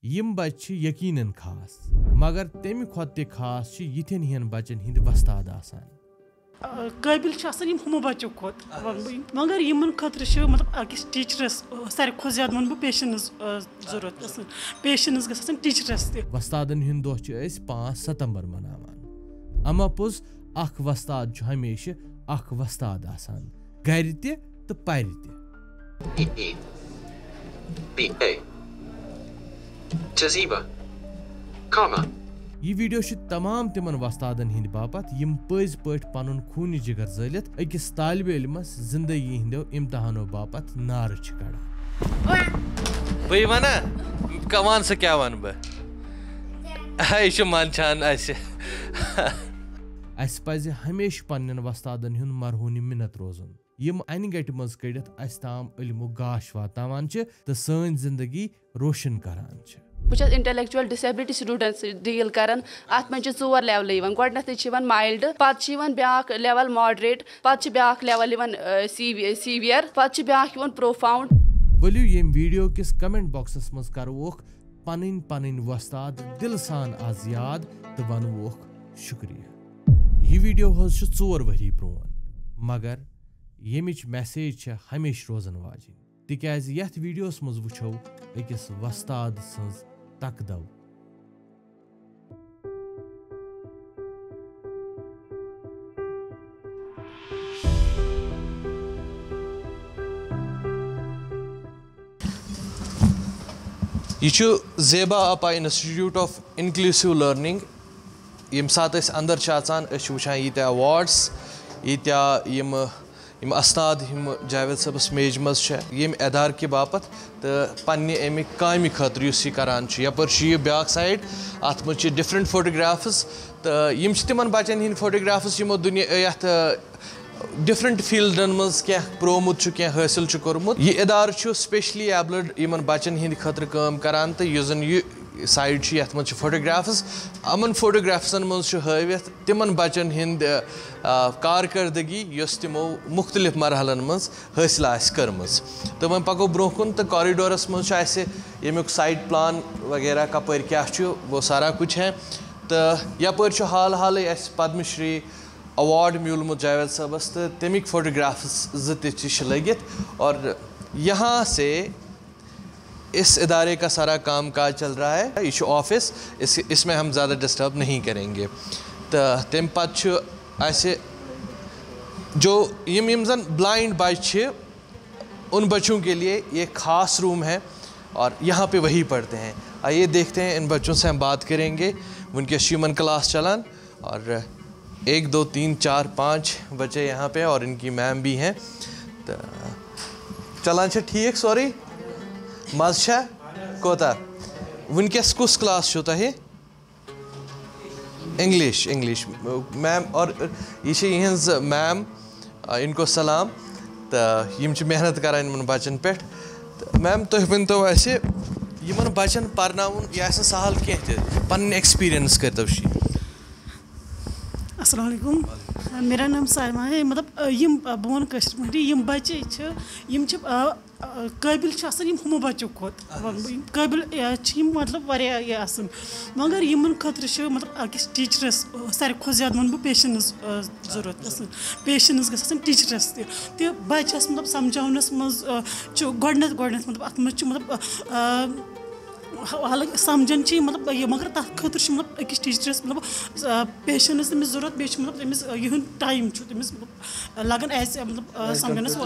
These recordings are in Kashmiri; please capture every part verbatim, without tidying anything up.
یِم بچہِ چھِ یقیناً خاص، مگر تمہِ کھۄتہٕ تہِ خاص چھِ یِتھٮ۪ن ہِوٮ۪ن بچن ہٕنٛدۍ وۄستاد آسان۔ قٲبِل چھِ آسان یِم ہُمو بچو کھۄتہٕ، وَنہٕ بہٕ۔ مگر یِمن خٲطرٕ چھِ مطلب أکِس ٹیٖچرس ساروی کھۄتہٕ زیادٕ وَنہٕ بہٕ پیشنس ضوٚرتھ آسان۔ پیشنس گژھِ آسٕنۍ ٹیٖچرس تہِ۔ وۄستادن ہُنٛد دۄہ چھِ أسۍ پانٛژھ ستمبر مناوان۔ اما پوٚز، اکھ وۄستاد چھُ ہمیشہِ اکھ وۄستاد آسان، گرِ تہِ تہٕ پرِ تہِ۔ B A Jaziba comma یہِ ویڈیو چھُ تمام تِمن وۄستادن ہٕنٛدِ باپتھ، یِم پٔزۍ پٲٹھۍ پنُن خوٗنہِ جگر زٲلِتھ أکِس طالبہِ علمس زندگی ہٕنٛدیو امتحانو باپتھ نعرٕ چھِ کڑان۔ بٕے وَنا، ک- وَن ژٕ کیٛاہ وَنہٕ بہٕ؟ یہِ چھُ منٛدچھان اَسہِ۔ اسہِ پزِ ہمیشہِ پننٮ۪ن وۄستادن ہُنٛد مرہونہِ مِنت روزُن، یِم انہِ گٹہِ منٛز کٔڑِتھ اسہِ تام علمُک گاش واتناوان چھِ تہٕ سٲنۍ زندگی روشن کران چھِ۔ بہٕ چھَس intellectual disability student سۭتۍ deal کران۔ اَتھ منٛز چھِ ژور level یِوان۔ گۄڈٕنیٚتھٕے چھِ یِوان mild، پَتہٕ چھِ یِوان بیٛاکھ level moderate، پَتہٕ چھِ بیٛاکھ level یِوان severe، پَتہٕ چھِ بیٛاکھ یِوان profound۔ ؤلِو ییٚمہِ ویڈیو کِس comment boxس منٛز کرووکھ پنٕنۍ پنٕنۍ وۄستاد دِلہٕ سان از یاد تہٕ ونووکھ شُکریہ۔ یہِ ویڈیو حظ چھُ ژور ؤری پرون، مگر ییٚمِچ message چھےٚ ہمیشہِ روزن واجِنۍ۔ تِکیازِ یتھ ویڈیوس منٛز وٕچھو أکِس وۄستاد سٕنٛز تکدو۔ یہِ چھُ زیبا اپا Institute of Inclusive Learning۔ ییٚمہِ ساتہٕ أسۍ اندر چھِ اژان، أسۍ چھِ وٕچھان ییٖتیٛاہ awards، ییٖتیٛاہ یِم یِم اسناد یِم جاوید صٲبس میجہِ منٛز چھِ ییٚمہِ ادارٕ کہِ باپتھ تہٕ پننہِ امہِ کامہِ خٲطرٕ یُس یہِ کران چھُ۔ یپٲرۍ چھُ یہِ بیٛاکھ side، اتھ منٛز چھِ different photographs تہٕ یِم چھِ تِمن بچن ہٕنٛدۍ photographs یِمو دُنیا یتھ different fieldن منٛز کینٛہہ پرومُت چھُ، کینٛہہ حٲصِل چھُ کوٚرمُت۔ یہِ ادارٕ چھُ specially abled یِمن بچن ہٕنٛدِ خٲطرٕ کٲم کران تہٕ یُس زن یہِ side چھِ، یَتھ منٛز چھِ photographs۔ یِمَن photographsن منٛز چھُ ہٲوِتھ تِمَن بَچَن ہِنٛد، آ، کارکردگی، یۄس تِمو مُختٔلِف مرحلَن منٛز حٲصِل آسہِ کٔرمٕژ۔ تہٕ وۄنۍ پَکو برٛونٛہہ کُن، تہٕ corridorس منٛز چھُ اَسہِ ییٚمیُک site plan وغیرہ کَپٲرۍ کیٛاہ چھُ، وہ سارا کچھ ہے۔ تہٕ یَپٲرۍ چھُ حال حالٕے اَسہِ پدم شری award میوٗلمُت جاوید صٲبَس، تہٕ تَمِکۍ photographs زٕ تہِ چھِ لٔگِتھ۔ اور یہاں سے اس ادارے کا سارا کام کاج چل رہا ہے، یہ چھُ office، اس اس میں ہم زیادہ ڈسٹرب نہیں کریں گے۔ تہٕ تَمہِ پَتہٕ چھُ اَسہِ جو یِم یِم زَن blind بَچہِ چھِ، ان بچوں کے لیے یہ خاص روم ہے اور یہاں پہ وہی پڑھتے ہیں۔ آئیے دیکھتے ہیں، ان بچوں سے ہم بات کریں گے، وٕنکیٚس چھُ یِمَن class چلان۔ اور ایک، دو، تین، چار، پانچ بچے یہاں پہ اور ان کی ma'am بھی ہیں۔ تو چلان چھا ٹھیک سورُے؟ مزٕ چھا؟ کوتاہ؟ وٕنکیٚس کُس class چھُو تۄہہِ؟ English، English۔ Ma'am، اور یہِ چھِ یِہٕنٛز ma'am، آ، ان کو سلام۔ تہٕ یِم چھِ محنت کران یِمن بچن پٮ۪ٹھ۔ تہٕ ma'am، تُہۍ ؤنۍ تو اَسہِ، یِمن بچن پرناوُن یہِ آسہِ نہٕ سہل کینٛہہ تہِ، پنٕنۍ experience کٔرۍ تو share۔ السلام علیکم۔ میرا نام صائمہ ہے۔ مطلب، یِم، بہٕ وَنہٕ کٲشِر پٲٹھۍ، یِم بَچے چھِ، یِم چھِ، قٲبِل چھِ آسان یِم ہُمو بَچو کھۄتہٕ۔ وَنہٕ بہٕ، یِم قٲبِل، چھِ یِم، مطلب، واریاہ یہِ آسان۔ مگر یِمَن خٲطرٕ چھِ، مطلب، أکِس ٹیٖچرَس، ساروی کھۄتہٕ زیادٕ وَنہٕ بہٕ پیشَنٕس ضوٚرَتھ آسان۔ پیشَنٕس گژھِ آسٕنۍ ٹیٖچرَس تہِ۔ تہِ بَچَس، مطلب، سَمجھاونَس منٛز، چھُ گۄڈٕنٮ۪تھ، گۄڈٕنٮ۪تھ، مطلب، اَتھ منٛز چھُ، مطلب، حالانکہ سمجھان چھِ یہِ، مطلب، یہِ، مگر تَتھ خٲطرٕ چھُ، مطلب، أکِس ٹیٖچرَس، مطلب، پیشَنٕس تٔمِس ضوٚرَتھ، بیٚیہِ چھُ، مطلب، تٔمِس یِہُنٛد ٹایم چھُ تٔمِس، مطلب، لَگان ایز اے، مطلب، سمجھنَس۔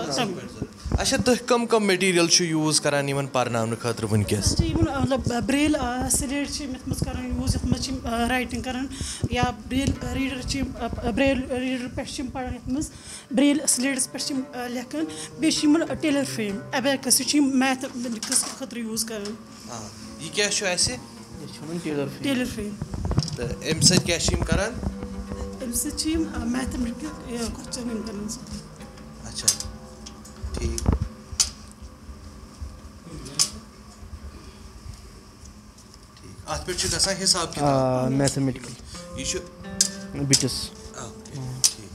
اچھا، تُہۍ کم کم material چھِو use کران یِمن پرناونہٕ خٲطرٕ وٕنکیٚس؟ چھِ یِمَن، مطلب، braille slate چھِ یِم یَتھ منٛز کران use، یَتھ منٛز چھِ یِم writing کران، یا braille reader چھِ یِم، braille reader پٮ۪ٹھ چھِ یِم پران یَتھ منٛز۔ braille slates پٮ۪ٹھ چھِ یِم، آ، لیکھان۔ بیٚیہِ چھِ یِمَن tailor frame، abacus، یہِ چھِ یِم mathematics خٲطرٕ use کران۔ آ، یہِ کیٛاہ چھُ اَسہِ؟ یہِ چھُ وَنان tailor frame۔ tailor frame۔ تہٕ اَمہِ سۭتۍ کیٛاہ چھِ یِم کران؟ اَمہِ سۭتۍ چھِ یِم، آ، mathematics، یہِ، question یِم کران۔ اچھا، ٹھیٖک۔ ٹھیٖک۔ اَتھ پٮ۪ٹھ چھُ گژھان حِساب کِتاب۔ آ، mathematical۔ یہِ چھُ بِٹِس۔ آ، ٹھیٖک، ٹھیٖک۔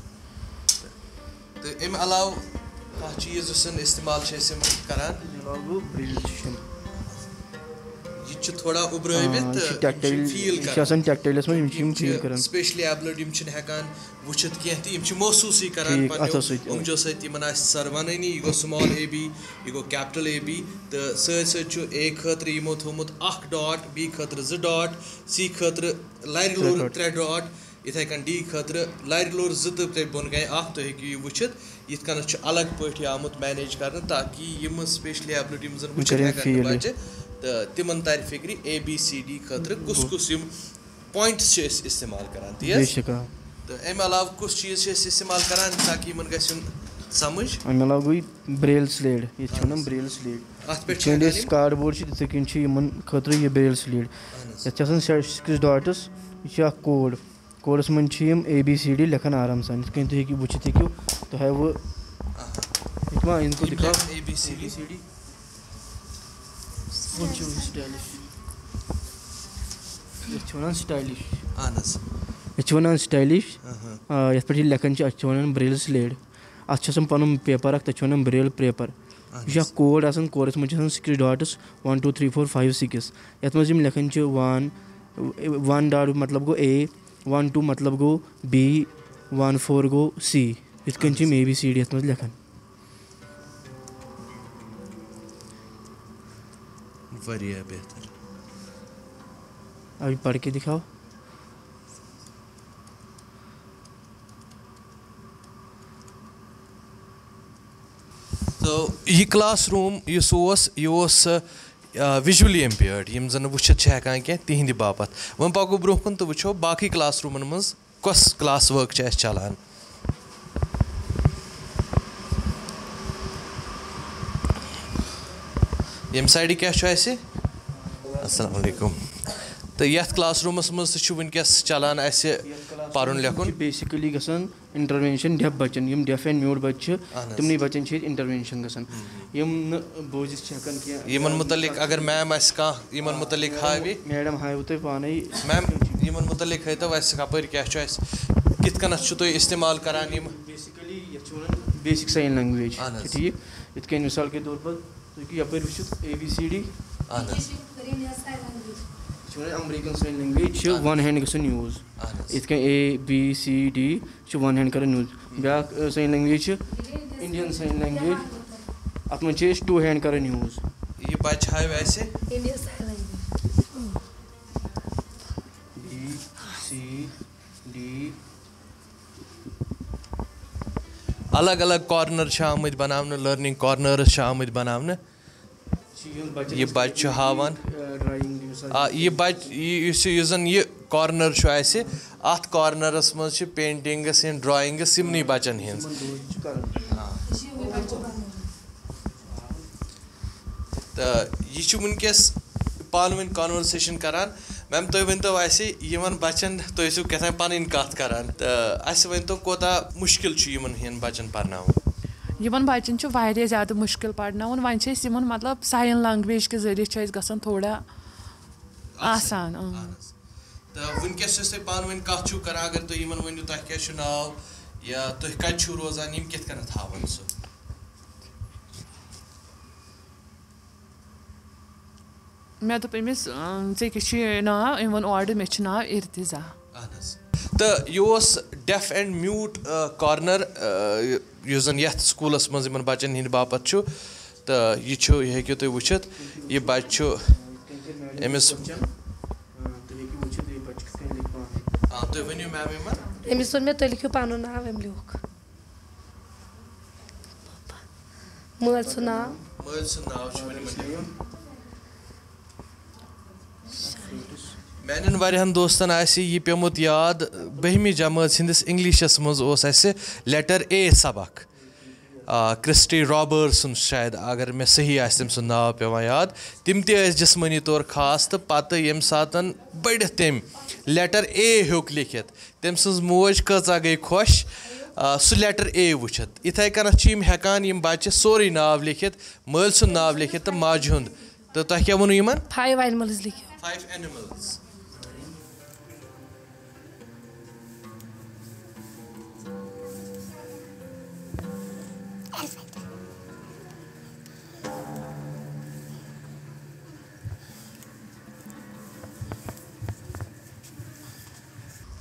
تہٕ اَمہِ علاوٕ کانٛہہ چیٖز یُس زَن استعمال چھِ أسۍ یِم کران؟ علاوٕ braille چھِ یِم۔ یہِ چھِ تھوڑا اُبرٲوِتھ آ، یہِ چھِ تہٕ یِم چھِ tactile، فیٖل یہِ چھِ کران۔ آسان tactileس منٛز، یِم چھِ یِم یِم چھِ فیٖل کران۔ Specially abled، یِم چھِنہٕ ہٮ۪کان وٕچھِتھ کینٛہہ تہٕ یِم چھِ محسوٗسٕے کران ٹھیٖک، پننیو اَتھو سۭتۍ، آ۔ أنٛگجو سۭتۍ۔ یِمن آسہِ سر ونٲنی، یہِ گوٚو small a b، یہِ گوٚو capital A B، تہٕ سۭتۍ سۭتۍ چھُ A خٲطرٕ یِمو تھوٚومُت اکھ dot، B خٲطرٕ زٕ dot، C خٲطرٕ لرِ ترٛےٚ لوٚر dot۔ ترٛےٚ dot، یِتھَے کٔنۍ D خٲطرٕ لَرِ لوٚر زٕ تہٕ تَمہِ بۄن گٔے اَکھ، تُہۍ ہیٚکِو یہِ وٕچھِتھ۔ یِتھ کٔنَتھ چھُ الگ پٲٹھۍ یہِ آمُت manage کرنہٕ، تاکہِ یِم specially abled یِم زَن وٕچھِتھ یِم کَرن ہٮ۪کَن نہٕ feel۔ بَچہِ، تہٕ تِمَن تَرِ فِکرِ A B C D خٲطرٕ کُس گوٚو۔ کُس یِم points چھِ أسۍ استعمال کران، تی بے حظ؟ شک، آ۔ تہٕ اَمہِ علاوٕ کُس چیٖز چھِ أسۍ استعمال کران، تاکہِ یِمَن گژھِ یُن سَمٕجھ؟ اَمہِ علاوٕ گوٚو یہِ braille slate، ییٚتہِ چھِ وَنان اَہَن حظ۔ Braille slate۔ اَتھ پٮ۪ٹھ یِتھ چھِ کٔنۍ ہٮ۪کان أسۍ یِم cardboard چھِ، تِتھَے کٔنۍ چھِ یِمَن خٲطرٕ یہِ braille slate۔ اَہَن حظ۔ یَتھ چھِ آسان شےٚ six dots، یہِ چھِ اَکھ code۔ Codeَس منٛز چھِ یِم A B C D لیکھان آرام سان، یِتھ کٔنۍ تُہۍ ہیٚکِو وٕچھِتھ ہیٚکِو تۄہہِ وٕ-، آہا۔ یِتھ ما أنۍ کوٚت یِم یِکھا؟ لیکھن A B C D۔ A B C D۔ وۄنۍ چھِ وٕنہِ stylish۔ یَتھ چھِ وَنان stylish۔ اَہَن حظ۔ یَتھ چھِ وَنان stylish۔ آہا۔ آ، یَتھ پٮ۪ٹھ یہِ لیکھان چھِ، اَتھ چھِ وَنان braille slate۔ اَتھ چھِ آسان پَنُن paper اَکھ، تَتھ چھِ وَنان braille paper۔ اَہَن یہِ چھُ حظ۔ اَکھ code آسان، codeَس منٛز چھِ آسان six dots، one two three four five six۔ یَتھ منٛز یِم لیکھان چھِ one، one dot مطلب گوٚو A، one two مطلب گوٚو B، one four گوٚو C۔ یِتھ کٔنۍ چھِ یِم اَہَن حظ۔ A B C D یَتھ منٛز لیکھان۔ واریاہ بہتر۔ ابھی پڑھ کے دکھاؤ۔ تو یہِ class room یُس اوس، یہِ اوس، آ، visually impaired، یِم زَن نہٕ وٕچھِتھ چھِ ہٮ۪کان کینٛہہ، تِہِنٛدِ باپَتھ۔ وۄنۍ پَکو برٛونٛہہ کُن تہٕ وٕچھو باقٕے class roomَن منٛز کۄس class work چھِ اَسہِ چَلان۔ ییٚمہِ sideٕ کیٛاہ چھُ اَسہِ؟ السلام علیکم۔ تہٕ یَتھ class roomَس منٛز تہِ چھُ وٕنکیٚس چَلان اَسہِ پَرُن لیکھُن۔ Basically گژھان intervention deaf بَچَن، یِم deaf and mute بَچہِ چھِ، اَہَن حظ۔ تِمنٕے بَچَن چھِ ییٚتہِ intervention گژھان، ہُم، ہُم۔ یِم نہٕ بوٗزِتھ چھِ ہٮ۪کان کینٛہہ۔ یِمَن مُتعلِق اگر ma'am اَسہِ کانٛہہ یِمَن مُتعلِق ہاوِ۔ Madam ہاوِ تۄہہِ پانَے۔ Ma'am، یِمَن مُتعلِق ہٲیتو اَسہِ کَپٲرۍ کیٛاہ چھُ اَسہِ، کِتھ کٔنَتھ چھُو تُہۍ استعمال کَران یِم؟ Basically یَتھ چھِ وَنان basic sign language، اَہَن حظ۔ چھِ ٹھیٖک؟ یِتھ کٔنۍ مِثال کے طور پر تُہۍ ہیٚکِو یَپٲرۍ وٕچھِتھ A B C D۔ اَہَن حظ۔ یہِ چھِ وَنان American sign language، چھِ اَہَن حظ۔ One hand گژھان use۔ اَہَن حظ۔ یِتھ کٔنۍ A B C D چھِ one hand کران use۔ بیٛاکھ، آ، sign language چھِ Indian sign language۔ اَتھ منٛز چھِ أسۍ two hand کران use۔ یہِ بچہٕ ہاوِ اَسہِ۔ Indian sign language۔ B C D۔ الگ الگ corner چھِ آمٕتۍ بناونہٕ، learning corners چھِ آمٕتۍ بناونہٕ۔ یہِ بچہِ چھُ ہاوان۔ آ، یہِ بچ-، یہِ، یُس یہِ، یُس زن یہِ corner چھُ اَسہِ، اَتھ cornerس منٛز چھِ paintings and drawings یِمنٕے بچن ہٕنٛز۔ آ۔ تہٕ یہِ چھُ وٕنکیٚس پانہٕ ؤنۍ conversation کران۔ Ma'am، تُہۍ ؤنۍتو اَسہِ، یِمن بچن، تُہۍ ٲسِو کیٛاہ تام پنٕنۍ کتھ کران، تہٕ اَسہِ ؤنۍتو کوٗتاہ مُشکِل چھُ یِمن ہِوٮ۪ن بچن پرناوُن؟ یِمن بچن چھُ واریاہ زیادٕ مُشکِل پرناوُن۔ وۄنۍ چھِ أسۍ یِمن، مطلب، sign language کہِ ذٔریعہٕ چھِ اَسہِ گژھان تھوڑا آسان۔ آسان، اۭں۔ اہن حظ۔ تہٕ وٕنکیٚس یۄس تُہۍ پانہٕ ؤنۍ کتھ چھِو کران، اگر تُہۍ یِمن ؤنِو تۄہہِ کیٛاہ چھُ ناو یا تُہۍ کتہِ چھِو روزان، یِم کِتھ کٔنٮ۪تھ ہاوَن سُہ؟ مےٚ دوٚپ أمِس، اۭں، "ژےٚ کیٛاہ چھُے ناو؟" أمۍ ووٚن اورٕ، "مےٚ چھُ ناو ارتضا۔" اہن حظ۔ تہٕ یہِ اوس deaf and mute، آ، corner، آ، یُس زَن یَتھ سکوٗلَس منٛز یِمَن بَچَن ہِنٛدِ باپَتھ چھُ۔ تہٕ یہِ چھُ، یہِ ہیٚکِو تُہۍ وٕچھِتھ، یہِ بَچہٕ چھُ أمِس۔ آ، تُہۍ ؤنِو ma'am یِمَن۔ أمِس ووٚن مےٚ، "تُہۍ لیکھِو پَنُن ناو"، أمۍ لیوٗکھ۔ مٲلۍ سُنٛد ناو۔ مٲلۍ سُنٛد ناو چھُ وۄنۍ یِمَن لیکھُن۔ میانٮ۪ن واریاہن دوستن آسہِ یہِ پیوٚمُت یاد، بٔہمہِ جمٲژ ہٕنٛدِس انگلشس منٛز اوس اسہِ letter A سبق۔ آ، کرسٹی رابرز سُنٛد شاید، اگر مےٚ صحیح آسہِ تٔمۍ سُنٛد ناو پیوان یاد۔ تِم تہِ ٲسۍ جسمٲنی طور خاص، تہٕ پتہٕ ییٚمہِ ساتن بٔڑِتھ تٔمۍ letter A ہیوٚک لیکھِتھ، تٔمۍ سٕنٛز موج کۭژاہ گٔے خۄش، آ، سُہ letter A وٕچھِتھ۔ یِتھے کٔنتھ چھِ یِم ہٮ۪کان یِم بچہِ سورُے ناو لیکھِتھ، مٲلۍ سُنٛد ناو لیکھِتھ تہٕ ماجہِ ہُنٛد۔ تہٕ تۄہہِ کیٛاہ ووٚنوُ یِمن؟ Five animals لیکھِو۔ Five animals۔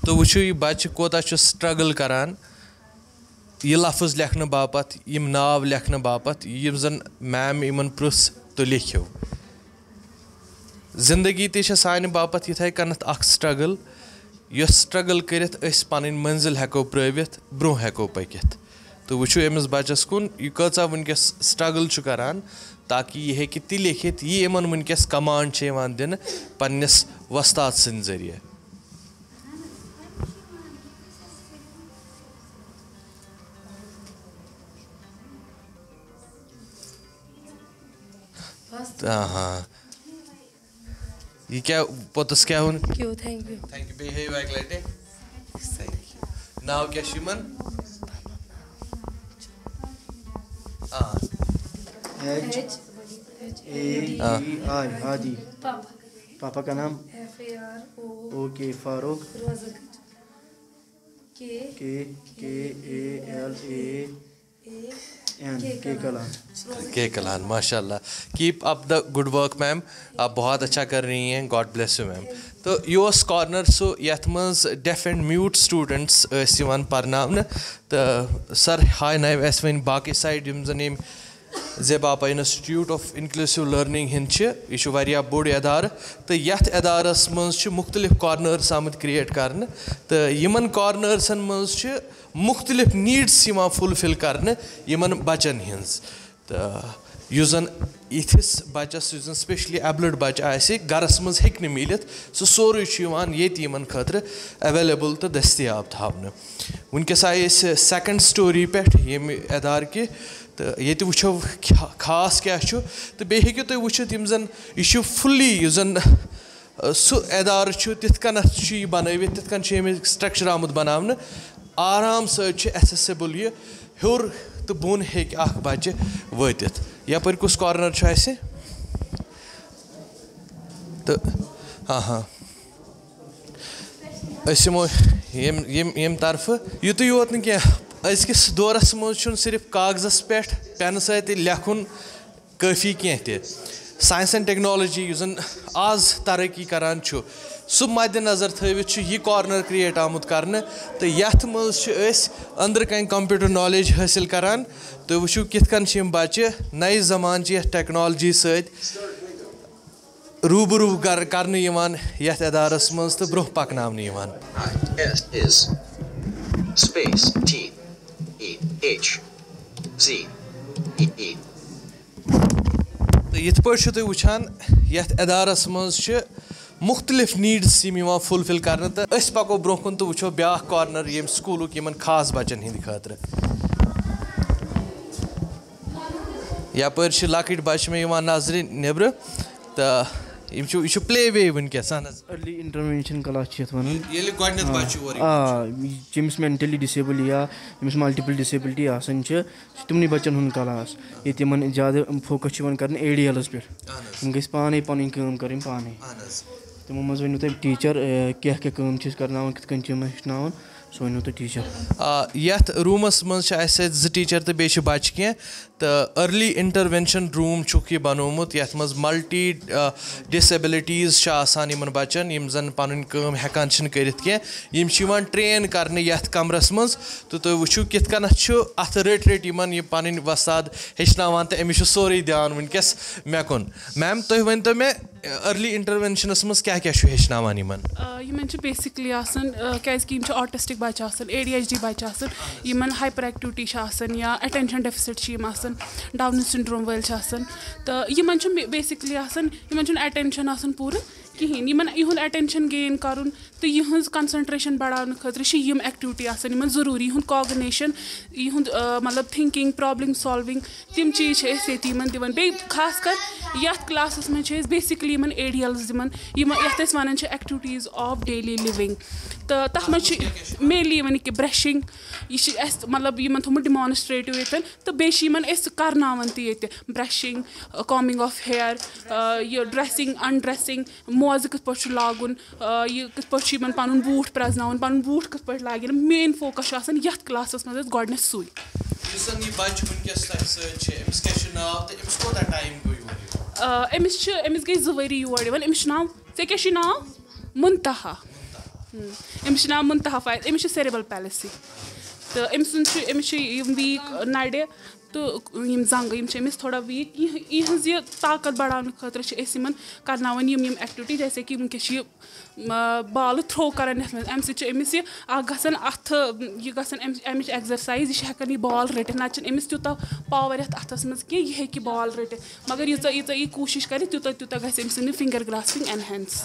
تُہۍ وٕچھِو، یہِ بَچہِ کوٗتاہ چھُ struggle کَران یہِ لفظ لیکھنہٕ باپتھ، یِم ناو لیکھنہٕ باپتھ، یِم زَن میم یِمَن پرٛژھ تہٕ لیکھِو۔ زندگی تہِ چھےٚ سانہِ باپتھ یِتھَے کٔنَتھ اَکھ struggle، یۄس struggle کٔرِتھ أسۍ پَنٕنۍ مٔنزِل ہٮ۪کو پرٛٲوِتھ، برٛونٛہہ ہٮ۪کو پٔکِتھ۔ تہٕ وٕچھِو أمِس بَچَس کُن، یہِ کۭژاہ وٕنکٮ۪س struggle چھُ کَران، تاکہِ یہِ ہیٚکہِ تہِ لیکھِتھ، یہِ یِمَن وٕنکٮ۪س command چھِ یِوان دِنہٕ پنٛنِس وۄستاد سٕنٛدِ ذٔریعہٕ۔ آہا۔ یہِ کیٛاہ، پوٚتُس کیٛاہ ووٚن؟ Thank you, thank you. Thank you. بیٚیہِ ہیٚیِو اَکہِ لَٹہِ۔ Thank you. ناو کیٛاہ چھُ یِمَن؟ آ۔ H A D I, ہادی۔ پاپا۔ پاپا کا نام؟ F A R O۔ OK، Farooq. روزہ۔ K۔ K، K A L A N، کے کلان۔ کے کلان، ماشاء اللہ۔ Keep up the good work, ma'am. آپ بہت اچھا کر رہی ہیں۔ God bless you, ma'am. تہٕ یہِ اوس corner سُہ، یَتھ منٛز deaf and mute students ٲسۍ یِوان پرناونہٕ۔ تہٕ sir ہاینٲوۍ اَسہِ وۄنۍ باقٕے side، یِم زَن ییٚمہِ زیباپا Institute of Inclusive Learning ہِنٛدۍ چھِ۔ یہِ چھُ واریاہ بوٚڑ ادارٕ، تہٕ یَتھ ادارَس منٛز چھِ مُختٔلِف corners آمٕتۍ create کرنہٕ، تہٕ یِمَن cornersن منٛز چھِ مُختٔلِف needs یِوان fulfill کرنہٕ یِمَن بَچَن ہِنٛز۔ تہٕ یُس زَن یِتھِس بَچَس، یُس زَن specially abled بَچہٕ آسہِ، گَرَس منٛز ہیٚکہِ نہٕ میٖلِتھ، سُہ سورُے چھُ یِوان ییٚتہِ یِمَن خٲطرٕ available تہٕ دٔستیاب تھاونہٕ۔ وٕنکیٚس آیہِ أسۍ second story پٮ۪ٹھ ییٚمہِ ادارٕ کہِ، تہٕ ییٚتہِ وٕچھو خا-، خاص کیٛاہ چھُ، تہٕ بیٚیہِ ہیٚکِو تُہۍ وٕچھِتھ یِم زَن، یہِ چھُ fully، یُس زَن، آ، سُہ ادارٕ چھُ، تِتھ کٔنَتھ چھُ یہِ بَنٲوِتھ، تِتھ کٔنۍ چھُ ییٚمہِ structure آمُت بَناونہٕ۔ آرام سۭتۍ چھُ accessible یہِ، ہیوٚر تہٕ بۄن ہیٚکہِ اَکھ بَچہٕ وٲتِتھ۔ یَپٲرۍ کُس corner چھُ اَسہِ؟ تہٕ، ہاں، ہاں۔ أسۍ یِمو ییٚمہِ، ییٚمہِ، ییٚمہِ طرفہٕ۔ یُتُے یوت نہٕ کینٛہہ، أزکِس دورَس منٛز چھُنہٕ صرف کاغذَس پٮ۪ٹھ پٮ۪نہٕ سۭتۍ لیکھُن کٲفی کینٛہہ تہِ۔ Science and technology یُس زَن آز ترقی کران چھُ، سُہ مَدِ نظر تھٲوِتھ چھُ یہِ corner create آمُت کرنہٕ، تہٕ یَتھ منٛز چھِ أسۍ أنٛدرٕ کَنۍ computer knowledge حٲصِل کران۔ تُہۍ وٕچھِو کِتھ کٔنۍ چھِ یِم بَچہٕ نَیہِ زمانہٕ چہِ یَتھ technology سۭتۍ روٗبرو گر-، کرنہٕ یِوان یَتھ ادارس منٛز تہٕ برٛونٛہہ پکناونہٕ یِوان۔ S is space T E H Z E E۔ تہٕ یِتھ پٲٹھۍ چھِو تُہۍ وٕچھان، یَتھ ادارس منٛز چھِ مُختٔلِف needs یِم یِوان fulfill کرنہٕ، تہٕ أسۍ پکو برٛونٛہہ کُن تہٕ وٕچھو بیٛاکھ corner ییٚمہِ سکوٗلُک یِمن خاص بچن ہِنٛدِ خٲطرٕ۔ یپٲرۍ چھِ لۄکٕٹۍ بچہِ مےٚ یِوان نظرِ نیٚبرٕ، تہٕ یِم چھِ، یہِ چھُ play way وٕنکیٚس، اہن حظ۔ Early intervention class چھِ یَتھ وَنان۔ ییٚلہِ گۄڈٕنٮ۪تھ آ، بچہِ اورٕ یِوان آ، چھُ۔ ییٚمِس mentally disable یا ییٚمِس multiple disability آسان چھِ، چھِ تِمنٕے بَچَن ہُنٛد class، ییٚتہِ یِمَن زیادٕ focus چھُ یِوان کَرنہٕ A D Lس پٮ۪ٹھ۔ اہن حظ۔ یِم گٔژھۍ پانَے پَنٕنۍ کٲم کَرٕنۍ پانَے۔ اہن حظ۔ تِمو منٛز ؤنِو تُہۍ teacher، اے، کیٛاہ کیٛاہ کٲم چھِ أسۍ کَرناوان، کِتھ کٔنۍ چھِ یِمَن ہیٚچھناوان، سُہ ؤنِو تُہۍ teacher۔ آ، یَتھ roomس منٛز چھِ اَسہِ سۭتۍ زٕ teacher تہٕ بیٚیہِ چھِ بَچہٕ کینٛہہ۔ تہٕ early intervention room چھُکھ یہِ بنوومُت، یَتھ منٛز multi، آ، disabilities چھِ آسان یِمَن بَچَن، یِم زَن پَنٕنۍ کٲم ہٮ۪کان چھِنہٕ کٔرِتھ کینٛہہ۔ یِم چھِ یِوان train کرنہٕ یَتھ کمرَس منٛز، تہٕ تُہۍ وٕچھِو کِتھ کٔنَتھ چھُ اَتھ رٔٹۍ رٔٹۍ یِمَن یہِ پَنٕنۍ وۄستاد ہیٚچھناوان، تہٕ أمِس چھُ سورُے دیان وٕنکیٚس مےٚ کُن۔ Ma'am، تُہۍ ؤنۍ تو مےٚ، early interventionس منٛز کیٛاہ کیٛاہ چھُ ہیٚچھناوان یِمَن؟ آ، یِمَن چھِ basically آسان، آ، کیٛازِکہِ یِم چھِ autistic بَچہٕ آسان، A D H D بَچہٕ آسان، یِمَن hyperactivity چھِ آسان یا attention deficit چھِ یِم آسان، Down syndrome وٲلۍ چھِ آسان، تہٕ یِمَن چھُ مے-، basically آسان، یِمَن چھُنہٕ attention آسان پوٗرٕ کِہیٖنۍ۔ یِمَن، یِہُنٛد attention gain کَرُن تہٕ یِہٕنٛز concentration بَڑاونہٕ خٲطرٕ چھِ یِم activity آسان یِمَن ضروٗری، یِہُنٛد cognition، یِہُنٛد، آ، مطلب thinking، problem solving، تِم چیٖز چھِ أسۍ ییٚتہِ یِمَن دِوان۔ بیٚیہِ خاص کر یَتھ classس منٛز چھِ أسۍ basically یِمَن A D Lس دِوان، یِم، یَتھ أسۍ وَنان چھِ activities of daily living۔ تہٕ تَتھ منٛز چھِ mainly یِوان یہِ کہِ brushing، یہِ چھِ اَسہِ مطلب یِمَن تھوٚمُت demonstrative ییٚتٮ۪ن، تہٕ بیٚیہِ چھِ یِمَن أسۍ کَرناوان تہِ ییٚتہِ brushing، combing of hair، آ، یہِ dressing، undressing، موزٕ کِتھ پٲٹھۍ چھُ لاگُن، آ، یہِ کِتھ پٲٹھۍ چھُ یِمَن پَنُن بوٗٹھ پرٛزناوُن، پَنُن بوٗٹھ کِتھ پٲٹھۍ لاگن۔ Main focus چھُ آسان یَتھ classس منٛز اَسہِ گۄڈٕنٮ۪تھ سُے۔ یُس زَن یہِ بَچہٕ وٕنکیٚس تۄہہِ سۭتۍ چھِ، أمِس کیٛاہ چھُ ناو تہٕ أمِس کوٗتاہ time گوٚو یور یِوان؟ آ، أمِس چھِ، أمِس گٔے زٕ ؤری یور یِوان۔ أمِس چھُ ناو، ژےٚ کیٛاہ چھُے ناو؟ مُنتہا۔ أمِس چھُ ناو منتہا فایز، أمِس چھِ سیریبل پیلسی، تہٕ أمۍ سُنٛد چھُ، أمِس چھِ یِم ویٖک نَرِ تہٕ یِم زنٛگہٕ، یِم چھِ أمِس تھوڑا ویٖک۔ یِہ-، یِہٕنٛز یہِ طاقت بڑاونہٕ خٲطرٕ چھِ أسۍ یِمن کرناوان یِم، یِم ایکٹیویٹی، جیسے کہِ وٕنکیٚس چھِ یہِ، م، بالہٕ تھرو کران یَتھ منٛز، اَمہِ سۭتۍ چھِ أمِس یہِ اکھ گژھان اَتھٕ، یہِ گژھان اَمہِ، اَمِچ ایکزرسایز، یہِ چھِ ہٮ۪کان یہِ بال رٔٹِتھ، نتہٕ چھِنہٕ أمِس تیوٗتاہ پاور یَتھ اَتھس منٛز کینٛہہ، یہِ ہیٚکہِ بال رٔٹِتھ، مگر ییٖژاہ، ییٖژاہ یہِ کوٗشِش کرِ، تیوٗتاہ، تیوٗتاہ گژھِ أمۍ سٕنٛدِ فِنگر گراسپنگ اینہینس۔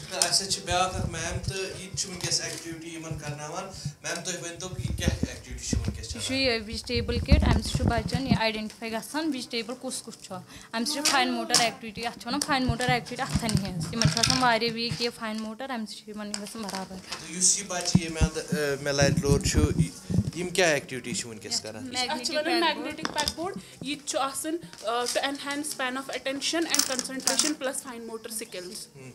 تہٕ اَسہِ سۭتۍ چھِ بیٛاکھ اَکھ میم، تہٕ یہِ تہِ چھِ وٕنکیٚس ایکٹیویٹی یِمَن کَرناوان۔ میم، تُہۍ ؤنۍ تو، یہِ کیٛاہ ایکٹیویٹی چھِ وٕنکیٚس یہِ چھُ چَلان؟ یہِ ویجٹیبل کِٹ، اَمہِ سۭتۍ چھُ بَچَن یہِ آیڈینٹِفاے گژھان، ویجٹیبل کُس کُس چھُ۔ اَمہِ سۭتۍ چھُ فاین موٹر ایکٹیویٹی، اَتھ چھِ وَنان فاین موٹر ایکٹیویٹی اَتھَن ہِنٛز۔ یِمَن چھُ آسان واریاہ ویٖک یہِ فاین موٹر، اَمہِ سۭتۍ چھُ یِمَن گژھان برابر۔ تہٕ یُس یہِ بَچہٕ ییٚمہِ اَندٕ، اَ، مےٚ لَرِ لوٚر چھُ، یہِ-، یِم کیٛاہ ایکٹیویٹی چھِ وٕنکیٚس کَران؟ اَتھ چھِ وَنان میگنیٹک پیک بورڈ۔ یہِ تہِ چھُ آسان، آ، to enhance span of attention and concentration plus fine motor skills۔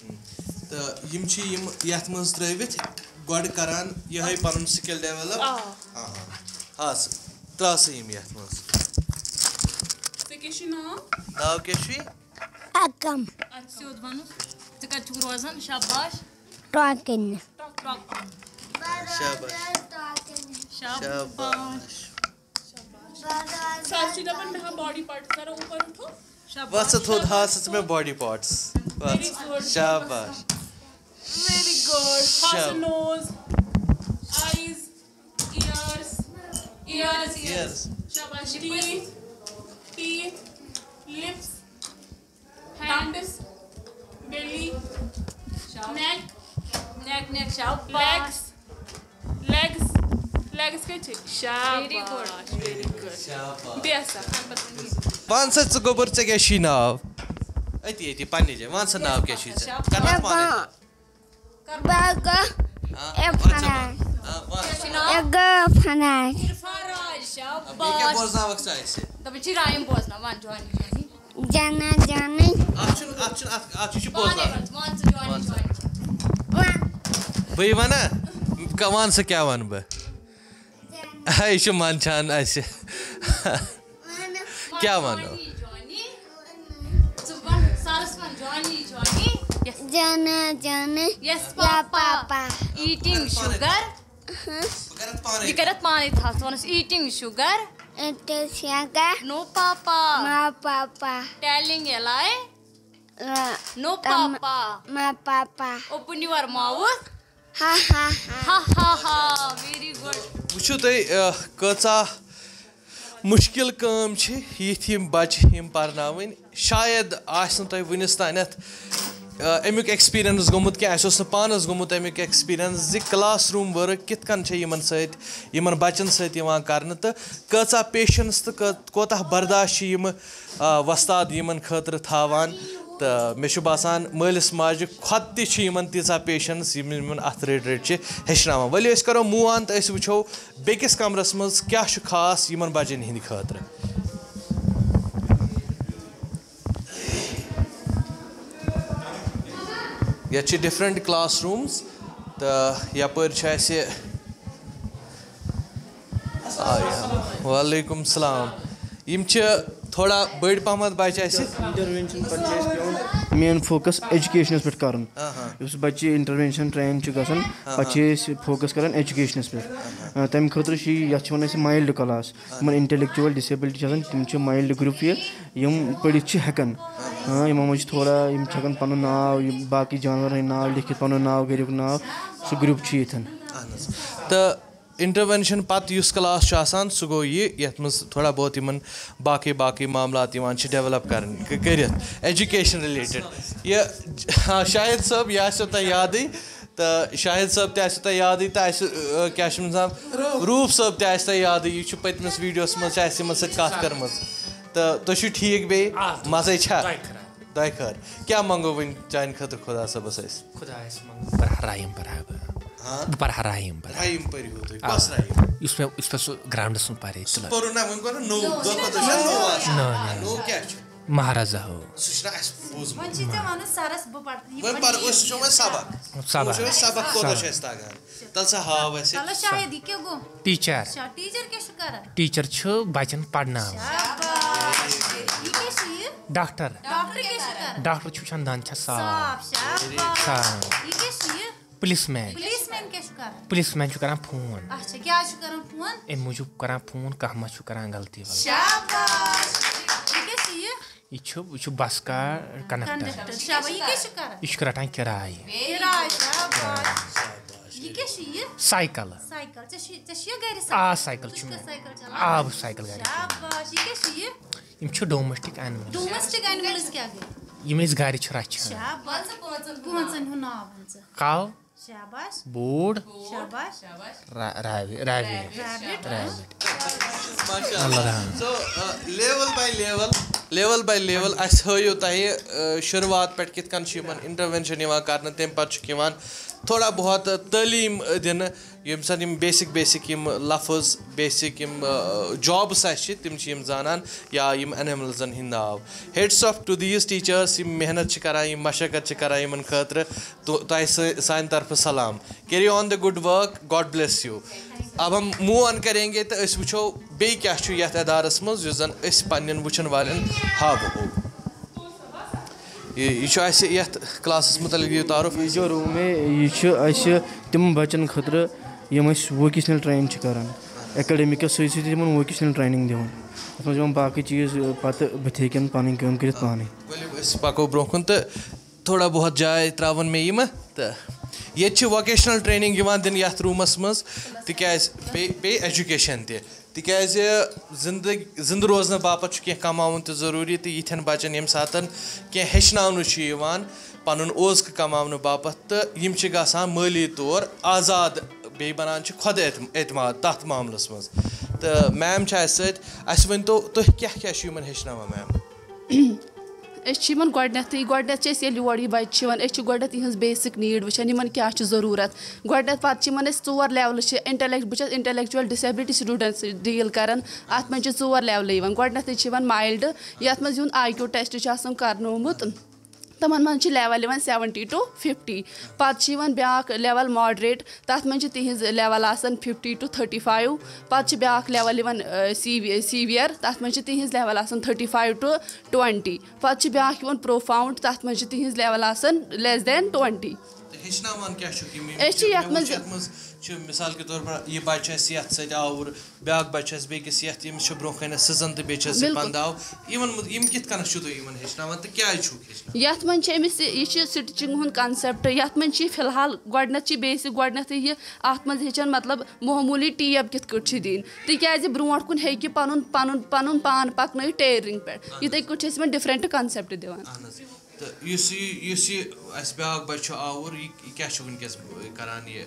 تہٕ یِم چھِ یِم یَتھ منٛز ترٛٲوِتھ گۄڈٕ کران یِہوٚے پَنُن سِکِل ڈیولپ۔ آ۔ آ، آ۔ آ، سُہ، ترٛاو سا یِم یَتھ منٛز۔ ژےٚ کیٛاہ چھُے ناو؟ ناو کیٛاہ چھُے؟ اکم۔ اَدٕ سیوٚد وَنُن۔ ژٕ کَتہِ چھُکھ روزان؟ شاباش۔ ٹاکِن۔ ٹاکِن۔ شاباش۔ شاباش۔ شاباش۔ سر چھِ دَپان، مےٚ ہا باڈی پارٹس ذرا اوپر اٹھو۔ شاباش۔ وَژھ تھوٚد ہا سا ژٕ مےٚ باڈی پارٹس۔ وَژھ۔ Very good۔ شاباش۔ Very good۔ ہا سا شاب-، nose, eyes, ears, ears, ears۔ شاباش۔ Teeth, teeth, lips, hands, belly, neck, neck, neck، شاباش۔ Legs, legs, legs کَتہِ چھِ؟ Very good۔ شاباش، very good۔ شاباش۔ بیٚیہِ ہسا۔ وَن سا ژٕ گوٚبُر، ژےٚ کیٛاہ چھُے ناو؟ أتی، أتی، پننہِ جایہِ۔ وَن سا ناو کیٛاہ چھُے ژےٚ؟ کَر وَتھ پانَے۔ باقا۔ ہاں، اے وَن سا فنان۔ پانہٕ۔ ہاں، وَن۔ کیٛاہ چھُے ناو؟ اے گٲو فنان۔ عرفان راج، شاباش۔ بیٚیہِ کیٛاہ بوزناوَکھ ژٕ اَسہِ؟ دَپان چھِ رایِم بوزناوان، جوانی جوانی۔ جانا جانی۔ اَتھ چھُنہٕ، اَتھ چھُنہٕ، اَتھ، اَتھ چھُ، چھُ پانے بوزناوُن۔ وَن ژٕ، وَن ژٕ جوانی وَن ژٕ۔ جوانی۔ وَن۔ بٕے وَنا؟ ک-، وَن سا کیٛاہ وَنہٕ بہٕ؟ یہِ چھُ منٛدچھان اَسہِ۔ کیٛاہ وَنو؟ جوانی، جوانی۔ ژٕ وَن، سَرَس وَن، جوانی، جوانی۔ Yes۔ جانا جانی۔ Yes، یا پاپا۔ پاپا۔ Eating sugar۔ ہاں۔ بہٕ کَرٕ اَتھ پانَے۔ یہِ کَرِ اَتھ پانَے تھَپھ، ژٕ وَنَس eating sugar۔ Eating sugar۔ No papa۔ ما پاپا۔ Telling a lie۔ آ، No تم-، papa۔ ما پاپا۔ Open your mouth۔ ہا ہا ہا۔ ہا ہا ہا، very good۔ وٕچھِو تُہۍ، آ، کۭژاہ مُشکِل کٲم چھِ یِتھۍ یِم بَچہٕ یِم پَرناوٕنۍ۔ شاید آسہِ نہٕ تۄہہِ وٕنِس تانٮ۪تھ، آ، اَمیُک ایکسپیٖرینٕس گوٚمُت کینٛہہ، اَسہِ اوس نہٕ پانَس گوٚمُت اَمیُک ایکسپیٖرینٕس زِ کلاس روٗم ؤرٕک کِتھ کٔنۍ چھےٚ یِمَن سۭتۍ، یِمَن بَچَن سۭتۍ یِوان کَرنہٕ، تہٕ کۭژاہ پیشَنٕز تہٕ کٲ-، کوتاہ برداش چھِ یِمہٕ آ، وۄستاد یِمَن خٲطرٕ تھاوان۔ تہٕ مےٚ چھُ باسان، مٲلِس ماجہِ کھۄتہٕ تہِ چھِ یِمَن تیٖژاہ پیشَنٕس، یِم یِمَن اَتھٕ رٔٹۍ رٔٹۍ چھِ ہیٚچھناوان۔ ؤلِو، أسۍ کَرو move on تہٕ أسۍ وٕچھو بیٚکِس کَمرَس منٛز کیٛاہ چھُ خاص یِمَن بَچَن ہِنٛدِ خٲطرٕ۔ یَتھ چھِ different class rooms تہٕ یَپٲرۍ چھُ اَسہِ آ، وعلیکم السلام۔ یِم چھِ تھوڑا بٔڑۍ پہمتھ بچہِ اَسہِ۔ انٹروینشن پتہٕ چھِ اَسہِ پٮ۪وان مین فوکس ایجوکیشنس پٮ۪ٹھ کرُن۔ آ، ہاں۔ یُس بچہِ انٹروینشن ٹرین چھُ گژھان، آ، پتہٕ ہاں۔ چھِ أسۍ فوکس کران ایجوکیشنس پٮ۪ٹھ۔ آ، تمہِ خٲطرٕ چھِ یہِ، یتھ چھِ ونان أسۍ مایلڈ کلاس۔ آ، یِمن ہاں۔ انٹلیکچوئل ڈسیبلٹی چھِ آسان، تِم چھِ مایلڈ گروپ یہِ، یِم پٔرِتھ چھِ ہٮ۪کان۔ آ، یِمو منٛز چھِ تھوڑا، یِم چھِ ہٮ۪کان پنُن ناو، یِم باقٕے جانورن ہٕنٛدۍ ناو لیکھِتھ، پنُن ناو، گرِیُک ناو، سُہ گروپ چھُ ییٚتھٮ۪ن۔ اہن حظ۔ تہٕ انٹروینشن پتہٕ یُس کلاس چھُ آسان، سُہ گوٚو یہِ، یتھ منٛز تھوڑا بہت یِمن باقٕے باقٕے معاملات یِوان چھِ ڈیولپ کرن-، ک-، کٔرِتھ ایجوکیشن ریلیٹڈ۔ یہِ، آ، شاہد صٲب، یہِ آسیو تۄہہِ یادٕے، تہٕ شاہد صٲب تہِ آسیو تۄہہِ یادٕے، تہٕ اَسہِ، آ، کیٛاہ چھِ أمِس ناو؟ روٗف۔ روٗف صٲب تہِ آسہِ تۄہہِ یادٕے، یہِ چھُ پٔتمِس ویٖڈیوَس منٛز چھِ اَسہِ یِمن سۭتۍ کَتھ کٔرمٕژ۔ تہٕ تُہۍ چھِو ٹھیٖک بیٚیہِ؟ آ، مَزَے چھا؟ دۄیہِ خٲرا۔ دۄیہِ خٲر۔ کیٛاہ منٛگو وۄنۍ چانہِ خٲطرٕ خۄدا صٲبَس أسۍ؟ خۄدایَس منٛگو برٛاہ رحیٖم برابر۔ ہاں؟ بہٕ پَرٕ ہا رحیٖم برابر۔ رحیٖم پٔرِو تُہۍ۔ آ۔ کۄس رحیٖم؟ یُس مےٚ، یُس مےٚ سُہ گرٛاونٛڈَس منٛز پَرے سُہ تِلٲوِتھ۔ پوٚرُو نہ، وۄنۍ گوٚو نہ نوٚو، دۄہ کھۄتہٕ دۄہ چھُ نوٚو آسان۔ نہ، نہ، نہ۔ نوٚو کیٛاہ چھُ؟ مہرازا ہو۔ سُہ چھُنہ اَسہِ بوٗزمُت۔ وۄنۍ چھِ ژےٚ وَنُن سَرَس بہٕ پَرٕ، یہِ وۄنۍ پَرٕ، پَرٕ أسۍ وٕچھو وۄنۍ سبق۔ سبق۔ وٕچھو أسۍ سبق کوٗتاہ سبق۔ چھُ اَسہِ تَگان۔ تَلہٕ سا ہاو اَسہِ۔ چلو شاید یہِ کیٛاہ گوٚو؟ ٹیٖچَر۔ شا-، ٹیٖچَر کیٛاہ چھُ کَران؟ ٹیٖچَر چھُ بَچَن پَرناوان۔ شاباش۔ یہِ کیٛاہ چھُ یہِ؟ ڈاکٹر۔ ڈاکٹر کیٛاہ چھُ کَران؟ ڈاکٹر چھُ وٕچھان دَنٛد چھا صاف۔ صاف، شاباش۔ صاف۔ یہِ کیٛاہ چھُ یہِ؟ Police main. Police police main چھُ کران فون۔ اچھا، کیٛازِ چھُ کران فون؟ امہِ موٗجوٗب کران فون، کانٛہہ ما چھُ کران غلطی ولطی۔ شاباش۔ یہِ کیٛاہ چھُ یہِ؟ یہِ چھُ، یہِ چھُ بس کا کنڈکٹر۔ کنڈکٹر۔ شاباش۔ یہِ کیٛاہ چھُ کران؟ یہِ چھُ رٹان کِراے۔ کِراے۔ شاباش۔ یہِ کیٛاہ چھُ یہِ؟ سایکل۔ سایکل۔ ژےٚ چھُ، ژےٚ چھُ یہِ گرِ آ، سایکل؟ سایکل ژٕ چھُ چھُکھ مےٚ۔ سایکل چلاوان؟ آ، بہٕ چھُس سایکل گرِ۔ شاباش۔ یہِ کیٛاہ چھُ یہِ؟ یِم چھِ ڈومیسٹک اینملز۔ ڈومیسٹک اینملز کیٛاہ گٔے؟ یِم أسۍ گرِ چھِ رچھان۔ شاباش۔ پانٛژن ہُنٛد ناو ؤنۍ ژٕ۔ کاو، شاباش۔ بوٗڑ، شاباش۔ را-، راوی، راوی، ریبٹ۔ ریبٹ۔ ماشاء اللہ اللہ۔ رحم۔ So, uh, level by level، level by level اَسہِ ہٲیِو تۄہہِ، uh, شروٗعات پٮ۪ٹھ کِتھ کٔنۍ چھُ یِمن انٹروینشن یِوان کرنہٕ، تَمہِ پتہٕ چھُکھ یِوان تھوڑا بہت، uh, تعلیٖم، uh, دِنہٕ، ییٚمہِ ساتہٕ یِم بیسک بیسک یِم لفظ، بیسک یِم، uh, جابس اَسہِ چھِ، تِم چھِ یِم زانان، یا یِم اینملزن ہٕنٛدۍ ناو۔ Hats off to these teachers، یِم محنت چھِ کران، یِم مشقت چھِ کران یِمن خٲطرٕ۔ تو-، تۄہہِ سٲ-، سانہِ طرفہٕ سلام۔ Carry on the good work, God bless you. اب ہم move on کریں گے تہٕ أسۍ وٕچھو بیٚیہِ کیٛاہ چھُ یَتھ ادارس منٛز یُس زن أسۍ پننٮ۪ن وٕچھن والٮ۪ن ہاوو۔ یہِ، یہِ چھُ اَسہِ یَتھ کلاسس مُتعلق دِیِو تعارُف۔ یہِ جو روٗم ہے، یہِ چھُ اَسہِ تِم بَچَن خٲطرٕ یِم أسۍ ووکیشنَل ٹرٛین چھِ کَران، اٮ۪کیڈمِکَس سۭتۍ سۭتۍ تِمَن ووکیشنَل ٹرٛینِنٛگ دِوان۔ اَتھ منٛز یِوان باقٕے چیٖز پَتہٕ بٕتھِ ہیٚکن پَنٕنۍ کٲم کٔرِتھ پانَے۔ ؤلِو أسۍ پَکو برٛونٛہہ کُن تہٕ تھوڑا بہت جاے ترٛاوَن مےٚ یِمہٕ تہٕ ییٚتہِ چھِ ووکیشنَل ٹرٛینِنٛگ یِوان دِنہٕ یَتھ روٗمَس منٛز، تِکیٛازِ بیٚیہِ بیٚیہِ ایجوکیشَن تہِ، تِکیٛازِ زِندٕ زِندٕ روزنہٕ باپَتھ چھُ کینٛہہ کَماوُن تہِ ضروٗری، تہٕ یِتھٮ۪ن بَچَن ییٚمہِ ساتَن کینٛہہ ہیٚچھناونہٕ چھُ یِوان پَنُن اوزکہٕ کَماونہٕ باپَتھ، تہٕ یِم چھِ گژھان مٲلی طور آزاد، بیٚیہِ بَنان چھِ خۄد اعتم-، اعتماد تَتھ معاملَس منٛز۔ تہٕ میم چھِ اَسہِ سۭتۍ، اَسہِ ؤنۍ تو تُہۍ کیٛاہ کیٛاہ چھِو یِمَن ہیٚچھناوان میم؟ أسۍ چھِ یِمن گۄڈٕنیتھٕے، گۄڈٕنیتھ چھِ أسۍ ییٚلہِ یور یہِ بچہِ چھِ یِوان، أسۍ چھِ گۄڈٕنیتھ یِہنٛز بیسک نیٖڈ وٕچھان، یِمن کیٛاہ چھُ ضروٗرت۔ گۄڈٕنیتھ پتہٕ چھِ یِمن أسۍ ژور لیولہٕ چھِ، انٹلیکٹ بہٕ چھَس انٹلیکچوَل ڈِسیبلٹی سٹوٗڈنٛٹس ڈیٖل کران۔ اتھ منٛز چھِ ژور لیولہٕ یِوان۔ گۄڈٕنیتھٕے چھِ یِوان مایلڈ، یتھ منٛز یِہُنٛد آی کیو ٹیسٹ چھُ آسان کرنومُت، تِمن منٛز چھِ لیول یِوان سیونٹی ٹو ففٹی۔ پتہٕ چھِ یِوان بیاکھ لیول ماڈریٹ، تَتھ منٛز چھِ تِہنٛز لیول آسان ففٹی ٹو تھٔٹی فایو۔ پَتہٕ چھِ بیٛاکھ لیول یِوان، آ، سیٖوی-، سیٖویَر، تَتھ منٛز چھِ تِہنٛز لیول آسان تھٔٹی فایو ٹو ٹُوَنٹی۔ پَتہٕ چھِ بیٛاکھ یِوان پروفاوُنٛڈ، تَتھ منٛز چھِ تِہنٛز لیول آسان لیس دین ٹُوَنٹی۔ تہٕ ہیٚچھناوان کیٛاہ چھُکھ یِم؟ یِم أسۍ چھِ یَتھ مےٚ وٕچھ منٛز یَتھ منٛز چھُ مثال کے طور پر یہِ بَچہٕ چھُ اَسہِ یَتھ سۭتۍ آوُر، بیٛاکھ بَچہٕ چھُ اَسہِ بیٚکِس یَتھ، ییٚمِس چھُ برٛونٛہہ کَنہِ سٕژَن تہٕ بیٚیہِ چھُ اَسہِ بِلکُل۔ پَنداو۔ یِمَن منٛز یِم کِتھ کٔنَتھ چھُو تُہۍ یِمَن ہیٚچھناوان تہٕ کیٛازِ چھُکھ ہیٚچھناوان؟ یَتھ منٛز چھِ أمِس یہِ، یہِ چھِ سٹِچِنٛگ ہُنٛد کانسیپٹ۔ یَتھ منٛز چھِ فی الحال گۄڈٕنٮ۪تھ چھِ بیسِک گۄڈٕنٮ۪تھٕے یہِ، اَتھ منٛز ہیٚچھَن مطلب معموٗلی ٹیپ کِتھ کٲٹھۍ چھِ دِنۍ، تِکیٛازِ برونٛٹھ کُن ہیٚکہِ پَنُن، پَنُن، پَنُن پان پَکنٲیِتھ ٹیلرِنٛگ پٮ۪ٹھ۔ یِتھَے کٲٹھۍ چھِ أسۍ یِمَن ڈِفرَنٛٹ کانسیپٹ دِوان۔ اہن حظ۔ تہٕ یُس یہِ، یُس یہِ اَسہِ بیٛاکھ بَچہٕ چھُ آوُر، یہِ، یہِ کیٛاہ چھُ وٕنکیٚس کران یہِ،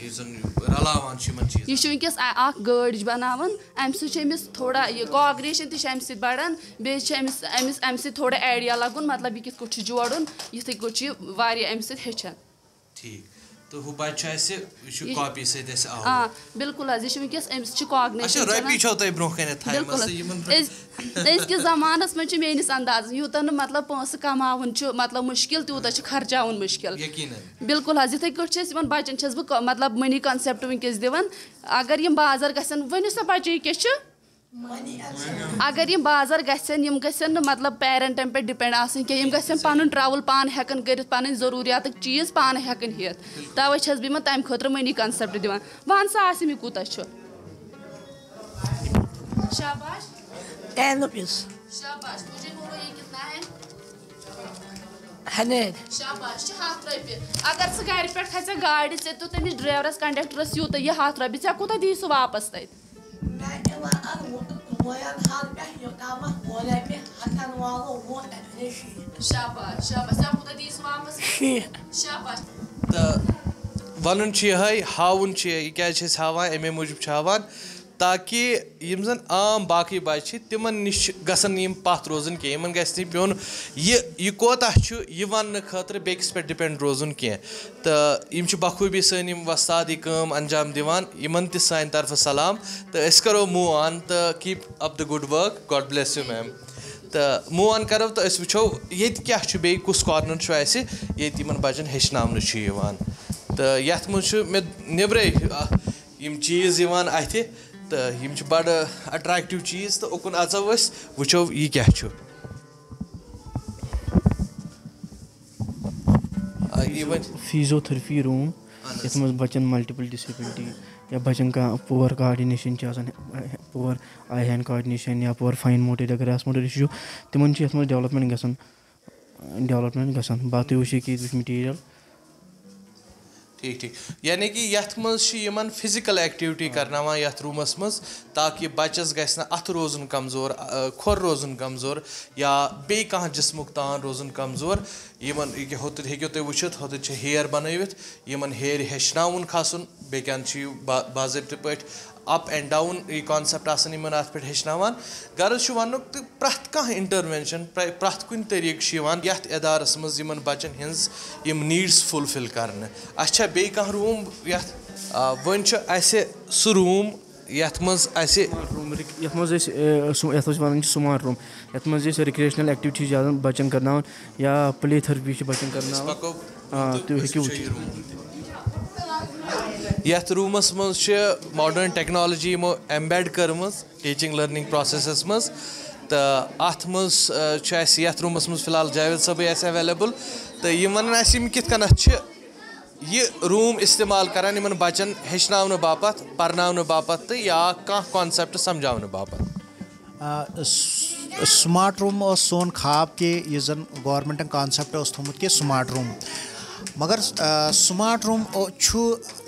یُس زَن رَلاوان چھُ یِمَن چیٖزَن؟ یہِ چھُ وٕنکیٚس اَ-، اَکھ گٲڑۍ بَناوان، اَمہِ سۭتۍ چھُ أمِس تھوڑا یہِ کاگنیشَن تہِ چھِ اَمہِ سۭتۍ بَڑان، بیٚیہِ چھِ أمِس، أمِس اَمہِ سۭتۍ تھوڑا آیڈیا لَگُن، مطلب یہِ کِتھ کٲٹھۍ چھُ جوڑُن، یِتھَے کٲٹھۍ چھُ یہِ واریاہ اَمہِ سۭتۍ ہیٚچھان۔ ٹھیٖک۔ تہٕ ہُہ بَچہٕ چھُ اَسہِ، یہِ چھُ یہِ کاپی سۭتۍ اَسہِ آ، آوُر۔ بِلکُل حظ، یہِ چھُ وٕنکیٚس، أمِس چھِ کاگنیشَن اچھا، رۄپیہِ چَلان۔ چھو تۄہہِ برونٛہہ کَنٮ۪تھ تھایمَژٕ بِلکُل حظ۔ تہٕ یِمَن أز-، أزکِس زمانس منٛز چھُ میٲنِس اندازس، یوٗتاہ نہٕ مطلب پونٛسہٕ کماوُن چھُ مطلب مُشکِل، تیوٗتاہ چھُ خرچاوُن مُشکِل۔ یقیناً۔ بِلکُل حظ، یِتھے کٲٹھۍ چھِ أسۍ یِمن بچن چھَس بہٕ ک-، مطلب مٔنی کنسیپٹ وٕنکیٚس دِوان۔ اگر یِم بازر گژھن، ؤنِو سا بچہِ، یہِ کیٛاہ چھُ؟ اگر یِم بازر گژھن، یِم گژھن نہٕ مطلب پیرنٹن پٮ۪ٹھ ڈِپینڈ آسٕنۍ کینٛہہ، یِم گژھن پنُن ٹریول پانہٕ ہٮ۪کن کٔرِتھ، پنٕنۍ ضروٗریاتٕکۍ چیٖز پانہٕ ہٮ۪کن ہٮ۪تھ۔ توے چھَس بہٕ یِمن تَمہِ خٲطرٕ مٔنی کنسیپٹ دِوان۔ وَن سا آسِم، یہِ کوٗتاہ چھُ؟ شاباش۔ Tan rupees. شاباش، مجھے بولو یہ کتنا ہے؟ ہنڈریڈ۔ شاباش، چھِ ہَتھ رۄپیہِ۔ اگر ژٕ گرِ پٮ۪ٹھ کھژکھ گاڑِ، ژےٚ تہٕ تٔمِس ڈرایورس، کنڈکٹرس یوٗتاہ یہِ ہَتھ رۄپیہِ، ژےٚ کوٗتاہ دِیہِ سُہ واپس تَتہِ؟ مےٚ دِوان اَتھ وُ-، وُہَن ہَن پٮ۪ٹھ یوٚتامَتھ ووٚن مےٚ ہَتَن والو ووٚن تَتہِ وَنے شیٖتھ۔ شاباش، شاباش، ژےٚ کوٗتاہ دِیہِ سُہ واپس؟ شیٖتھ۔ شاباش۔ تہٕ وَنُن چھُ یِہوٚے، ہاوُن چھُ یہِ، یہِ کیٛازِ چھِ أسۍ ہاوان، اَمے موٗجوٗب چھِ ہاوان تاکہِ یِم زَن عام باقٕے بَچہِ چھِ، تِمَن نِش چھِ، گژھن نہٕ یِم پَتھ روزٕنۍ کینٛہہ، یِمَن گژھِ نہٕ پیوٚن یہِ، یہِ کوتاہ چھُ، یہِ وَننہٕ خٲطرٕ بیٚکِس پٮ۪ٹھ ڈِپٮ۪نٛڈ روزُن کینٛہہ۔ تہٕ یِم چھِ بخوٗبی سٲنۍ یِم وۄستاد یہِ کٲم انجام دِوان، یِمَن تہِ سانہِ طرفہٕ سلام۔ تہٕ أسۍ کَرو move on تہٕ keep up the good work, God bless you ma'am. تہٕ move on کَرو تہٕ أسۍ وٕچھو ییٚتہِ کیٛاہ چھُ، بیٚیہِ کُس کارنر چھُ اَسہِ ییٚتہِ یِمَن بَچَن ہیٚچھناونہٕ چھُ یِوان۔ تہٕ یَتھ منٛز چھُ مےٚ نیٚبرَے، آ، یِم چیٖز یِوان اَتھِ، تہٕ یِم چھِ بَڑٕ اَٹریکٹِو چیٖز، تہٕ اُکُن اَژو أسۍ، وٕچھو یہِ کیٛاہ چھُ۔ آ، یہِ وۄنۍ فیزیوتھرپی روٗم، یَتھ منٛز بَچَن مَلٹِپٕل ڈِسیبِلٹی یا بَچَن کانٛہہ پُور کاڈِنیشَن چھِ آسان، پُور آی ہینڈ کاڈِنیشَن یا پُور فاین موٹر یا گرٛاس موٹر اِشوٗ چھُ، تِمَن چھِ یَتھ منٛز ڈیولپمنٹ گژھان، ڈیولپمنٹ گژھان۔ باقٕے وٕچھِو کہِ ییٚتہِ وٕچھ مٹیٖریل۔ ٹھیٖک ٹھیٖک، یعنی کہِ یَتھ منٛز چھِ یِمَن فِزِکَل ایکٹیوِٹی کَرناوان یَتھ روٗمَس منٛز، تاکہِ بَچَس گژھِ نہٕ اَتھٕ روزُن کمزور، اَ، کھۄر روزُن کمزور یا بیٚیہِ کانٛہہ جسمُک تان روزُن کمزور۔ یِمَن یہِ کہِ ہوٚتَتھ ہیٚکِو تُہۍ وٕچھِتھ، ہوٚتَتھ چھِ ہیر بَنٲوِتھ، یِمَن ہیرِ ہیٚچھناوُن کھَسُن، بیٚیہِ کَنہِ چھِ یہِ با-، باضٲبطہٕ پٲٹھۍ اَپ اینڈ ڈاوُن یہِ کانسیپٹ آسان یِمَن اَتھ پٮ۪ٹھ ہیٚچھناوان۔ غرض چھُ وَننُک تہٕ پرٛٮ۪تھ کانٛہہ انٹروینشن، پرٛ-، پرٛٮ۪تھ کُنہِ طریٖقہٕ چھُ یِوان یَتھ ادارَس منٛز یِمَن بَچَن ہٕنٛز یِم نیٖڈٕس فُلفِل کَرنہٕ۔ اَسہِ چھا بیٚیہِ کانٛہہ روٗم یَتھ؟ آ، وۄنۍ چھُ اَسہِ سُہ روٗم یَتھ منٛز اَسہِ روٗم، یَتھ منٛز أسۍ، اَ، سُہ، یَتھ أسۍ وَنان چھِ سُمارٹ روٗم، یَتھ منٛز أسۍ ریکریشنل ایکٹیوِٹیٖز چھِ آسان بَچَن کَرناوان یا پلے تھرپی چھِ بَچَن کَرناوان۔ پَکو آ، تُہۍ ہیٚکِو وٕچھِو یہِ وٕچھِتھ۔ روٗم تہِ۔ یَتھ روٗمَس منٛز چھِ ماڈٲرٕن ٹیکنالوجی یِمو ایمبیڈ کٔرمٕژ ٹیٖچِنٛگ لٔرنِنٛگ پرٛوسیسَس منٛز، تہٕ اَتھ منٛز، آ، چھُ اَسہِ یَتھ روٗمَس منٛز فی الحال جاوید صٲبٕے اَسہِ ایویلیبٕل، تہٕ یِم وَنَن اَسہِ یِم کِتھ کَنَتھ چھِ یہِ روٗم استعمال کران یِمن بچن ہیٚچھناونہٕ باپتھ، پرناونہٕ باپتھ تہٕ یا کانٛہہ کانسیپٹ سمجھاونہٕ باپتھ؟ آ، س-، سمارٹ روم اوس سون خواب کہِ یُس زن گورنمنٹن کانسیپٹ اوس تھوٚومُت کہِ سمارٹ روم، مگر، آ، سمارٹ روم او-، چھُ،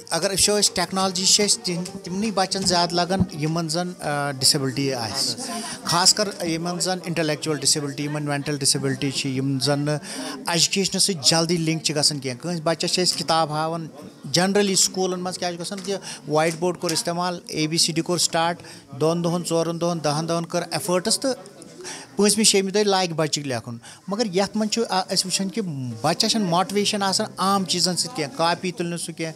اگر وٕچھو أسۍ، ٹیکنالوجی چھِ اَسہِ تِہن-، تِمنٕے بچن زیادٕ لگان یِمن زن، آ، ڈسیبلٹی آسہِ، خاص کر یِمن زن انٹلیکچوئل ڈسیبلٹی، یِمن مینٹل ڈسیبلٹی چھِ، یِم زن نہٕ ایجوکیشنس سۭتۍ جلدی لنک چھِ گژھان کینٛہہ۔ کٲنٛسہِ بچس چھِ أسۍ کتاب ہاوان، جنرلی سکوٗلن منٛز کیٛاہ چھُ گژھان کہِ وائٹ بورڈ کوٚر استعمال، اے بی سی ڈی کوٚر سٹارٹ، دۄن دۄہن، ژورن دۄہن، دہن دۄہن کٔر ایفٲرٹس تہٕ پٲنٛژمہِ شیٚیمہِ دۄہہِ لاگہِ بچہِ لیکھُن۔ مگر یتھ منٛز چھُ، آ، أسۍ وٕچھان کہِ بچس چھنہٕ موٹیویشن آسان عام چیٖزن سۭتۍ کینٛہہ، کاپی تُلہِ نہٕ سُہ کینٛہہ،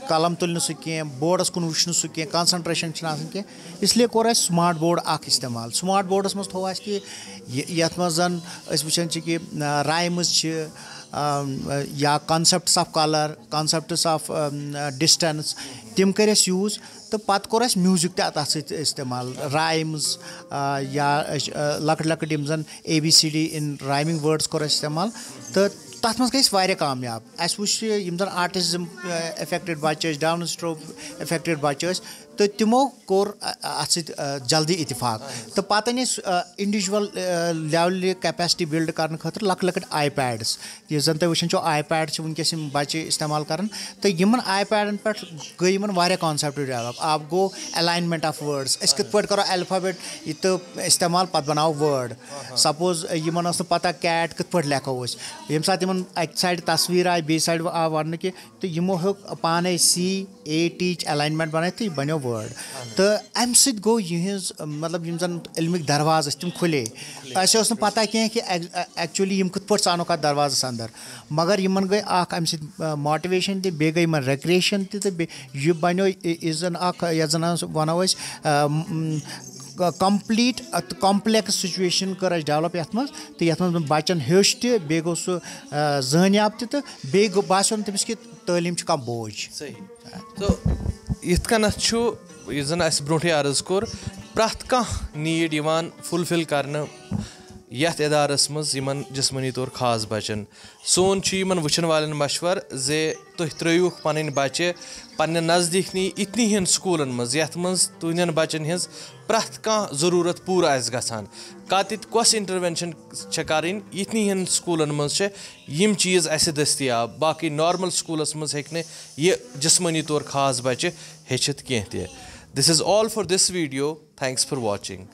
قلم تُلہِ نہٕ سُہ کینٛہہ، بورڈس کُن وٕچھِ نہٕ سُہ کینٛہہ، کانسنٹریشن چھنہٕ آسان کینٛہہ۔ اس لیے کوٚر اسہِ سمارٹ بورڈ اکھ استعمال۔ سمارٹ بورڈس منٛز تھوٚو اسہِ کہِ یہِ، یتھ منٛز زن أسۍ وٕچھان چھِ کہِ، آ، رایمز چھِ، آ، یا concepts of colour، concepts of، آ، distance، تِم کٔرۍ اسہِ یوٗز۔ تہٕ پتہٕ کوٚر اسہِ میوٗزک تہِ تتھ سۭتۍ استعمال، رایمز، آ، یا أسۍ، آ، لۄکٕٹۍ لۄکٕٹۍ یِم زن A B C D in rhyming words کوٚر اسہِ استعمال۔ تہٕ تتھ منٛز گٔے أسۍ واریاہ کامیاب۔ اسہِ وٕچھ یہِ یِم زن آرٹسٹ، یِم، آ، افیکٹڈ بچہِ ٲسۍ، ڈاؤن سٹروک افیکٹڈ بچہِ ٲسۍ، تہٕ تِمو کوٚر، آ، آ، اتھ سۭتۍ، آ، جلدی اتفاق۔ تہٕ پتہٕ أنۍ أسۍ، آ، انڈیویجول، آ، لیولہِ capacity build کرنہٕ خٲطرٕ لۄکٕٹۍ لۄکٕٹۍ آی پیڈس، یُس زن تُہۍ وٕچھان چھِو، آی پیڈ چھِ وٕنکیٚس یِم بچہِ استعمال کران۔ تہٕ یِمن آی پیڈن پٮ۪ٹھ گٔے یِمن واریاہ concept develop۔ اکھ گوٚو alignment of words، أسۍ کِتھ پٲٹھۍ کرو الفابیٹ یہِ تہٕ استعمال، پتہٕ بناوو word۔ سپوز یِمن ٲس نہٕ پتہ کیٹ کِتھ پٲٹھۍ لیکھو أسۍ، ییٚمہِ ساتہٕ یِمن اکہِ سایڈٕ تصویر آیہِ، بیٚیہِ سایڈٕ آو وننہٕ کہِ، تہٕ یِمو ہیوٚک پانے سی اے ٹی یِچ alignment بنٲیِتھ تہٕ یہِ بنیو word۔ تہٕ امہِ سۭتۍ گوٚو یِہنٛز، مطلب، یِم زن علمٕکۍ دروازٕ ٲسۍ، تِم کھُلے۔ اسہِ اوس نہٕ پتہ کینٛہہ کہِ ایکچولی یِم کِتھ پٲٹھۍ ژانوکھ اتھ دروازس اندر۔ مگر یِمن گٔے اکھ امہِ سۭتۍ، آ، موٹیویشن تہِ، بیٚیہِ گٔے یِمن ریکریشن تہِ، تہٕ بیٚیہِ یہِ بنیو، یہِ، یہِ زن اکھ، یتھ زن ونو أسۍ، آ، م، م، complete تہٕ complex situation کٔر اسہِ develop یتھ منٛز، تہٕ یتھ منٛز بچن ہیوٚچھ تہِ، بیٚیہِ گوٚو سُہ، آ، زٲنیاب تہِ، تہٕ بیٚیہِ گوٚو، باسیو نہٕ تٔمِس کہِ تعلیٖم چھِ کانٛہہ بوج۔ صحیح۔ تہٕ یِتھ کٔنَتھ چھُ، یُس زَن اَسہِ برونٛٹھٕے عرض کوٚر، پرٛٮ۪تھ کانٛہہ نیٖڈ یِوان فُلفِل کرنہٕ یَتھ اِدارَس منٛز یِمَن جسمٲنی طور خاص بَچَن۔ سون چھُ یِمَن وٕچھَن والٮ۪ن مَشوَر زِ تُہۍ ترٛٲیِوُکھ پَنٕنۍ بَچہِ پنٛنٮ۪ن نزدیٖکنٕے یِتنی ہِن سکوٗلَن منٛز، یَتھ منٛز تُہٕنٛدٮ۪ن بَچَن ہِنٛز پرٛٮ۪تھ کانٛہہ ضروٗرت پوٗرٕ آسہِ گژھان۔ کَتٮ۪تھ کۄس انٹروینشن چھےٚ کَرٕنۍ، یِتھنٕے ہِن سکوٗلَن منٛز چھِ یِم چیٖز اَسہِ دٔستیاب۔ باقٕے نارمل سکوٗلَس منٛز ہیٚکہِ نہٕ یہِ جسمٲنی طور خاص بَچہِ ہیٚچھِتھ کینٛہہ تہِ۔ This is all for this video. Thanks for watching.